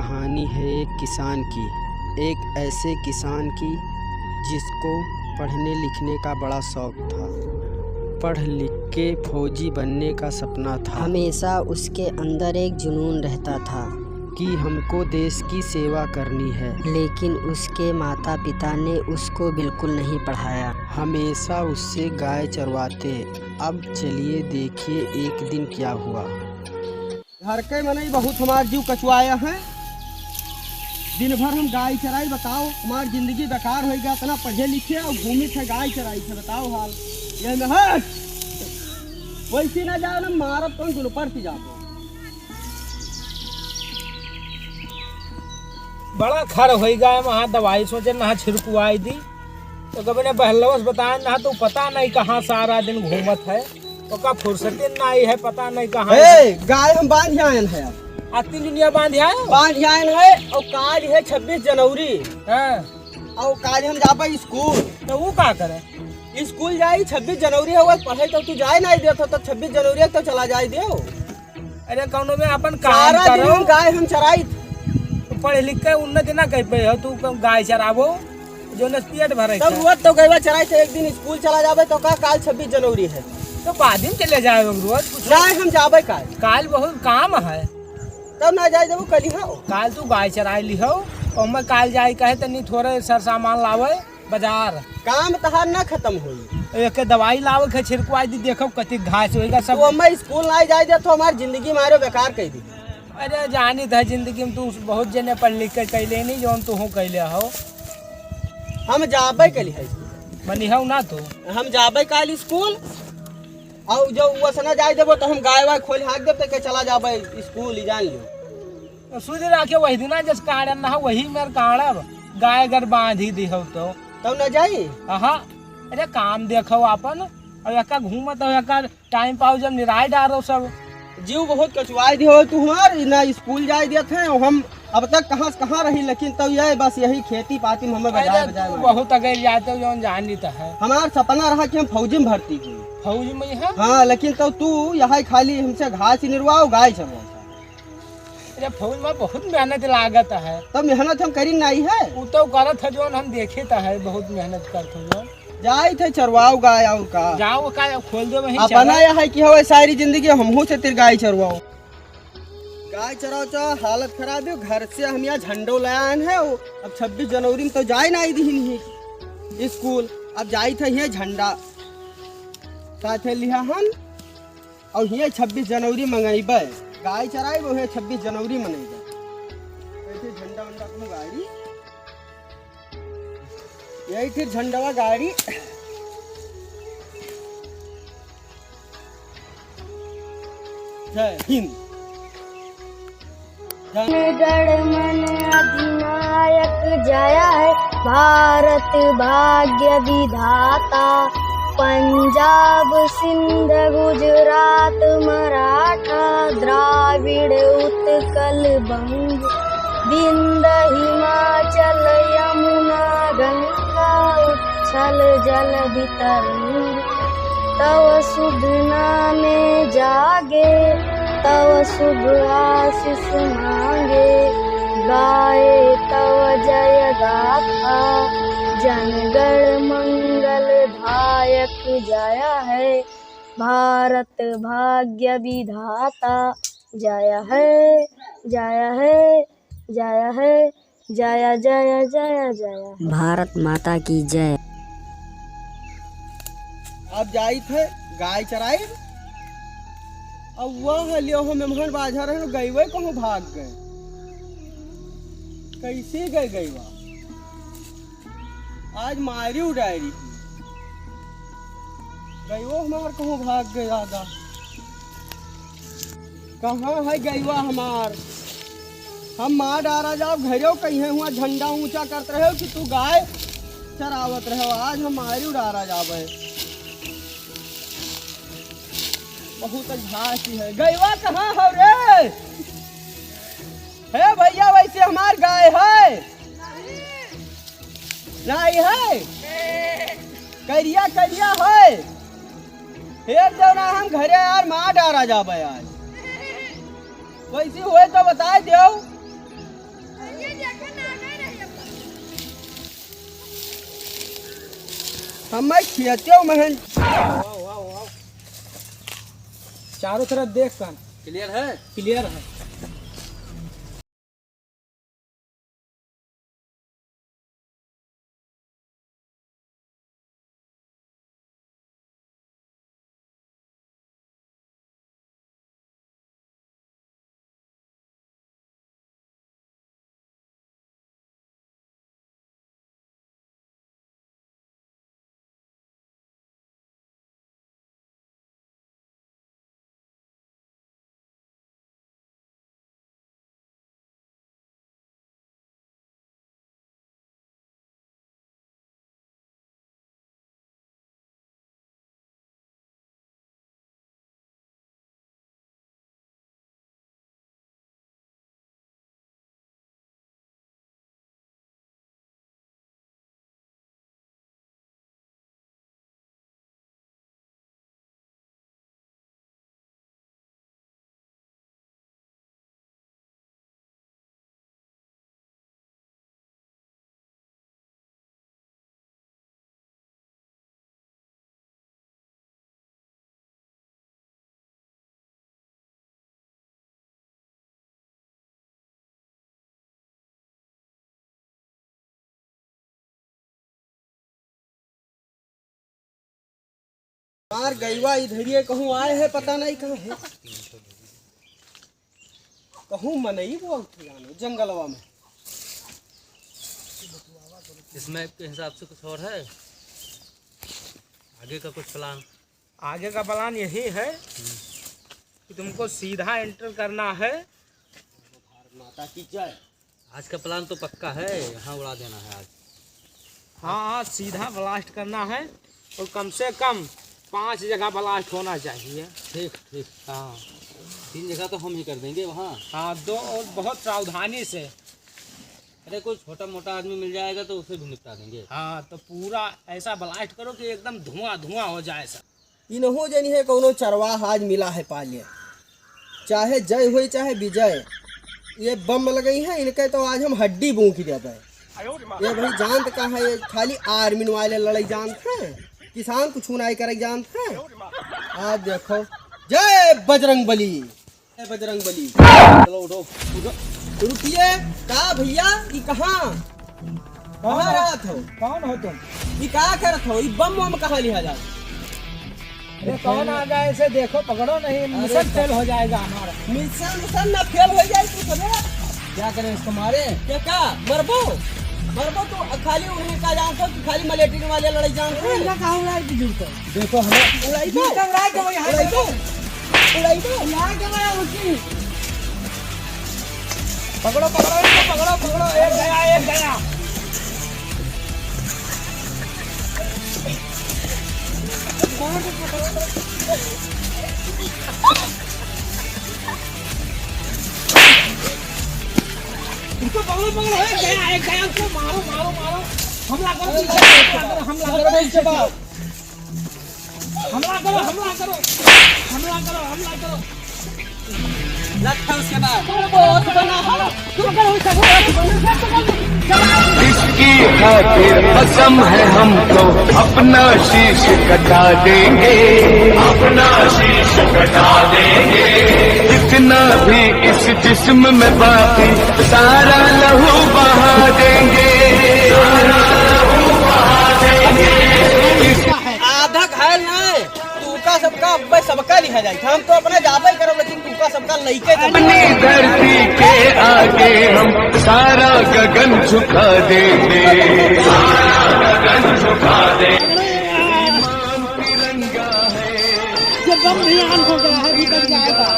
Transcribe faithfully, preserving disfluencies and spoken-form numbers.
कहानी है एक किसान की, एक ऐसे किसान की जिसको पढ़ने लिखने का बड़ा शौक था। पढ़ लिख के फौजी बनने का सपना था। हमेशा उसके अंदर एक जुनून रहता था कि हमको देश की सेवा करनी है। लेकिन उसके माता पिता ने उसको बिल्कुल नहीं पढ़ाया। हमेशा उससे गाय चरवाते। अब चलिए देखिए एक दिन क्या हुआ। घर के मनई बहुत हमार जीव कचुआया है। दिन भर हम गाय चराई, बताओ, हमार जिंदगी बेकार होइ गया। इतना पढ़े लिखे और घूमी थे, गाय चराई थे, बताओ हाल। ये न है, वैसी ना जाओ ना, मारब तो गुलपर पी जाओ। बड़ा खर होइ गया, वहाँ दवाई सोचे ना छिड़कुआई दी। तो कभी ने बहलवस बताया ना, तो पता नहीं कहाँ सारा दिन घूमत है। ओका फुर्सते नाई है, पता नहीं कहाँ। ए, गाय हम बांध आयन है। अत्ती दुनिया बांध आए? बांध आयन है, और काल है छब्बीस जनवरी। हाँ। और काल हम जाबे स्कूल। तो वो का करे? स्कूल जाई, छब्बीस जनवरी है, वो पढ़े तो तू जाए नाई देत हो, तो छब्बीस जनवरी तो चला जाए देव। अरे कौनो में अपन काम सारा दिन करो। हम गाय हम चराई। तो पढ़ लिख के उन्नति ना कर पे हो, तू गाय चराबो। जो नस पेट भरे तब के। रोज तो गइवा चराई थे, एक दिन स्कूल चला जाबे तो का काल छब्बीस जनवरी है। तो बाद में चले जाए रोज, कुछ नहीं, हम जाबे काल। काल बहुत काम है। तब ना जाए देबो, कल ही हो। काल तू गाय चराए ली हो, और मैं काल जाए कहे तनी थोड़े सर सामान लावे बाजार। काम तहार ना खत्म होई। एक दवाई लावे के छिड़कवाई दी, देखो कति घास होएगा सब। वो मैं स्कूल ना जाए दे तो हमार जिंदगी मारे बेकार कर दी। अरे जानी था जिंदगी में तू बहुत जने पढ़ लिख के कैले नहीं, जौन तू हूँ कैले हो। हम जाबे के लिए है। बनी हो ना तू। हम जाबे काल स्कूल, और जो वो से ना जाए देबो तो हम गाय वाय खोल हाँक देब, तो के चला जाबे स्कूल, ही जान लियो। तो सुध राखे वही दिना जस काढ़न ना वही मेर काढ़ब, गाय अगर बांधी दी हो तो। तब न जाई? हाँ, अरे काम देखो आपन, और एका घूमत हो, एका टाइम पाओ जब निराय डारो सब। जीव बहुत कचुआई दियो तू हमार, ना स्कूल जाए देत है, और हम अब तक कहाँ से कहाँ रही, लेकिन तब ये बस यही खेती पाती में हमें बजाए अरे बजाए तू मारे। बहुत अगर जाते हो, जौन जानी तो है। हमार सपना रहा कि हम फौजी में भर्ती हुई। फौज में है? हाँ, लेकिन तब तू यहाँ खाली हमसे घास ही निरवाओ, गाय चरवाओ। अरे फौज में बहुत मेहनत लागत है। तब मेहनत हम करी नहीं है। उ तो करत है जौन हम देखे तो है, बहुत मेहनत करत है जौन। जाई थे चरवाओ गाय और का। जाओ का खोल दे वहीं अपना चरा। यह है कि हवे सारी जिंदगी हमहू से तिर गाय चरवाओ। गाय चराओ चराओ हालत खराब है, घर से हम यहाँ झंडो ले आए हैं। अब छब्बीस जनवरी में तो जाए ना दी नहीं स्कूल, अब जाई थे ये झंडा साथे लिहा हम। और हियाँ छब्बीस जनवरी मंगइबे, गाय चराइबे, उहे छब्बीस जनवरी मनइबे। ऐसे झंडा वंडा कहूँ गाड़ी, यही फिर झंडवा गाड़ी। जय हिंद। गण मन अधिनायक जय है, भारत भाग्य विधाता। पंजाब सिंध गुजरात मराठा, द्राविड़ उत्कल बंग, विंध्य हिमाचल यमुना गंगा, उच्छल जल वितरंग। तव शुभ नामे जागे, तव शुभ आशीष मांगे, गाए तव जय गाथा, जनगण मंगल धायक जय है, भारत भाग्य विधाता जय है, जय है। जय है, जय, जय, जय, जय। भारत माता की जय। अब जाई थे गाय चराई। अब वह लियो हो मेहमान बाझा रहे, गइवे कहूँ भाग गए। कैसे गए गइवा? आज मारी उड़ाई रही। गइवो हमार कहूँ भाग गए दादा। कहाँ है गइवा हमार? हम मार डारा जाओ, घरेव कहिए हुआ झंडा ऊंचा करत रहे हो कि तू गाय चरावत रहे हो। आज हम मारी डारा जाबे। बहुत घास ही है। गइवा कहाँ हो रे? हे भैया, वैसे हमार गाय है? नहीं है? करिया करिया है। फिर तो ना हम घरे यार मार डारा जाबे आज। वैसे हुए तो बताए देव। हमें खियाते हो महन। वाह, वाह, वाह। चारों तरफ देख कर। Clear है? Clear है। यार, गइवा इधरिये कहूँ आए है, पता नहीं कहाँ है। कहूँ मनई वो उठे जानो जंगलवा में। इस map के हिसाब से कुछ और है, आगे का कुछ plan? आगे का plan यही है कि तुमको सीधा enter करना है। भारत माता की जय। आज का plan तो पक्का है, यहाँ उड़ा देना है आज। हाँ, आज सीधा blast करना है और कम से कम पांच जगह blast होना चाहिए। ठीक, ठीक। हाँ। तीन जगह तो हम ही कर देंगे वहाँ। हाँ, दो, और बहुत सावधानी से। अरे, कोई छोटा मोटा आदमी मिल जाएगा तो उसे भी निपटा देंगे। हाँ, तो पूरा ऐसा blast करो कि एकदम धुआं धुआं हो जाए सब। इनहू जनिहे कौनो चरवाह आज मिला है पाले, चाहे जय होई चाहे विजय, ये बम लगई है इनके तो आज हम हड्डी बूंद देबे। ये भाई जानत का है, ये खाली army वाले लड़ाई जानत है, किसान कुछ नाई करे जानत है। आज देखो, जय बजरंग बली। ए बजरंग बली। चलो उठो। उठो। रुकिए, का भैया, ई कहाँ? कहाँ रहत हो? कौन हो तुम? ई का करत हो? ई बम वम कहाँ लिहा जात? अरे कौन आ जाए, इसे देखो, पकड़ो नहीं, अरे mission fail हो जाएगा हमारा। Mission, mission ना fail हो जाए, तू समझ? क्या करें इसको, मारे? क्या का? मरबो? मरबो तो खाली उन्हें का जानत हो कि खाली मलेट्रिन वाले लड़ाई जानत हो? अरे इनका कहाँ उड़ाई की जरूरत है? देखो, हमें उड़ाई दो। उड़ाई दो, उड़ाई दो। उड़ाई दो। उड़ाई दो, उड़ाई दो। पकड़ो, पकड़ो इनको, पकड़ो, पकड़ो। एक गया, एक गया। इनको पकड़ो, पकड़ो, एक गया, एक गया, उसको मारो, मारो, मारो। हमला करो, पीछे, हमला करो, हमला करो, पीछे। हमला करो, हमला करो, हमला करो, हमला करो। लगता उसके बाद। इसकी खातिर कसम है, हम तो अपना शीश कटा देंगे, अपना शीश कटा देंगे। जितना भी इस जिस्म में बाकी, सारा लहू बहा देंगे। आधा घायल ना है, तूका सबका, अब्बे सबका लिहा जाई। हम तो अपना जाबे करब, लेकिन तूका सबका लइके जाबे। अपनी धरती के आगे हम सारा गगन झुका देंगे, सारा गगन झुका देंगे। ये बम भी on हो गया है, अभी तक जाएगा।